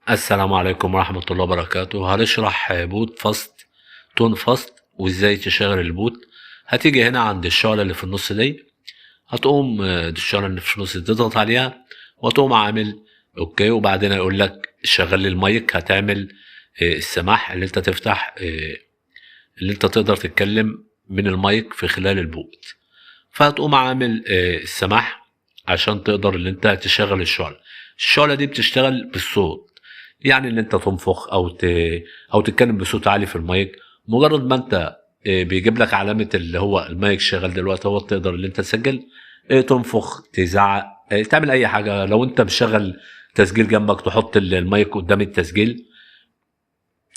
السلام عليكم ورحمة الله وبركاته. هنشرح bot fast TON fast وازاي تشغل ال bot. هتيجي هنا عند الشعلة اللي في النص دي، هتقوم الشعلة اللي في النص دي تضغط عليها وتقوم عامل okay، وبعدين هيقول لك شغل لي المايك. هتعمل السماح اللي انت تفتح اللي انت تقدر تتكلم من المايك في خلال ال bot، فهتقوم عامل السماح عشان تقدر اللي انت تشغل الشعلة. الشعلة دي بتشتغل بالصوت، يعني ان انت تنفخ او تتكلم بصوت عالي في المايك. مجرد ما انت بيجيب لك علامة اللي هو المايك شغال دلوقتي، هو تقدر اللي انت تسجل، تنفخ، تزعق، تعمل اي حاجة. لو انت مشغل تسجيل جنبك تحط المايك قدام التسجيل،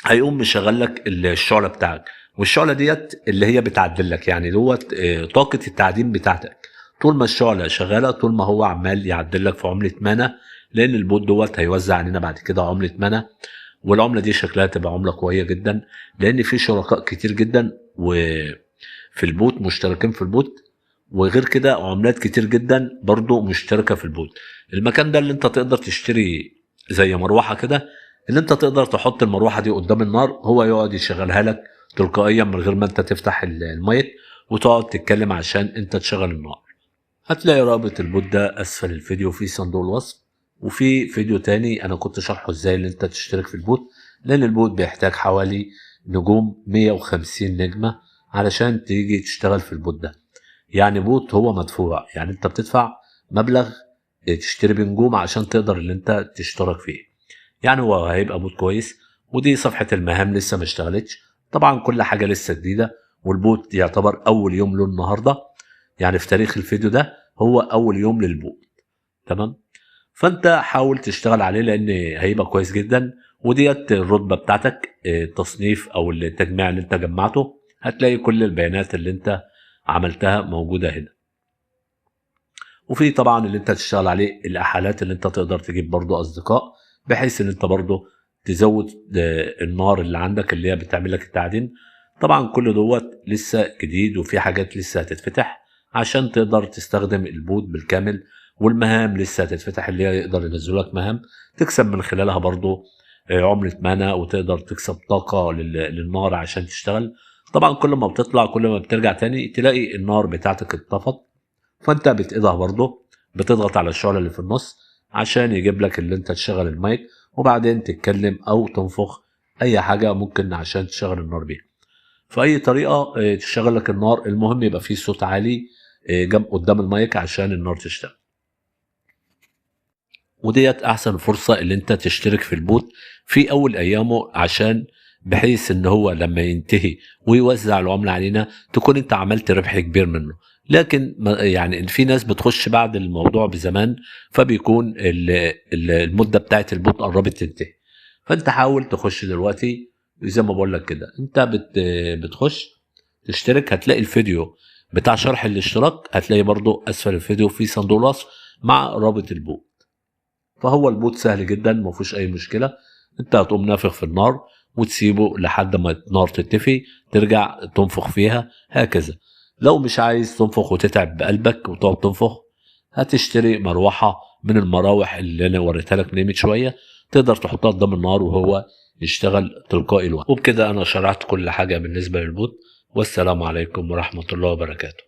هيقوم مشغل لك الشعلة بتاعك. والشعلة ديت اللي هي بتعدل لك، يعني دوت طاقة التعدين بتاعتك. طول ما الشعلة شغالة طول ما هو عمال يعدل لك في عملة مانا، لأن ال bot دوت هيوزع علينا بعد كده عملة مانا، والعملة دي شكلها تبقى عملة قوية جدا، لأن في شركاء كتير جدا وفي ال bot مشتركين في ال bot، وغير كده عملات كتير جدا برضو مشتركة في ال bot. المكان ده اللي انت تقدر تشتري زي مروحة كده، اللي انت تقدر تحط المروحة دي قدام النار، هو يقعد يشغلها لك تلقائيا من غير ما انت تفتح المايك وتقعد تتكلم عشان انت تشغل النار. هتلاقي رابط ال bot ده اسفل الفيديو في صندوق الوصف، وفي فيديو تاني انا كنت شرحه ازاي اللي انت تشترك في ال bot، لان ال bot بيحتاج حوالي نجوم 150 نجمة علشان تيجي تشتغل في ال bot ده. يعني bot هو مدفوع، يعني انت بتدفع مبلغ تشتري بنجوم عشان تقدر اللي انت تشترك فيه. يعني هو هيبقى bot كويس. ودي صفحة المهام لسه ما اشتغلتش، طبعا كل حاجة لسه جديدة، وال bot يعتبر اول يوم له النهاردة، يعني في تاريخ الفيديو ده هو اول يوم لل bot. تمام، فانت حاول تشتغل عليه لان هيبقى كويس جدا. وديت الرتبة بتاعتك، التصنيف او التجميع اللي انت جمعته، هتلاقي كل البيانات اللي انت عملتها موجودة هنا. وفي طبعا اللي انت تشتغل عليه الاحالات اللي انت تقدر تجيب برضو اصدقاء، بحيث ان انت برضو تزود النار اللي عندك اللي هي بتعمل لك التعدين. طبعا كل دوت لسه جديد، وفي حاجات لسه هتتفتح عشان تقدر تستخدم ال bot بالكامل، والمهام لسه هتتفتح اللي هي يقدر ينزل لك مهام تكسب من خلالها برضو عملة مانا، وتقدر تكسب طاقة للنار عشان تشتغل. طبعا كل ما بتطلع كل ما بترجع تاني تلاقي النار بتاعتك اتطفت، فانت بتقضها برضو، بتضغط على الشعلة اللي في النص عشان يجيب لك اللي انت تشغل المايك، وبعدين تتكلم او تنفخ اي حاجة ممكن عشان تشغل النار بيها. فأي طريقة تشغل لك النار، المهم يبقى فيه صوت عالي جنب قدام المايك عشان النار تشتغل. وديت احسن فرصة اللي انت تشترك في ال bot في اول ايامه، عشان بحيث ان هو لما ينتهي ويوزع العملة علينا تكون انت عملت ربح كبير منه. لكن يعني في ناس بتخش بعد الموضوع بزمان، فبيكون المدة بتاعت ال bot قربت تنتهي. فانت حاول تخش دلوقتي زي ما بقول لك كده، انت بتخش تشترك، هتلاقي الفيديو بتاع شرح الاشتراك هتلاقي برضو اسفل الفيديو في صندوق الوصف مع رابط ال bot. فهو ال bot سهل جدا ما فيهوش اي مشكلة، انت هتقوم نافخ في النار وتسيبه لحد ما النار تتفي، ترجع تنفخ فيها هكذا. لو مش عايز تنفخ وتتعب بقلبك وتقعد تنفخ، هتشتري مروحة من المراوح اللي انا وريتها لك من شوية، تقدر تحطها قدام النار وهو يشتغل تلقائي لوحده. وبكده انا شرحت كل حاجة بالنسبة لل bot، والسلام عليكم ورحمة الله وبركاته.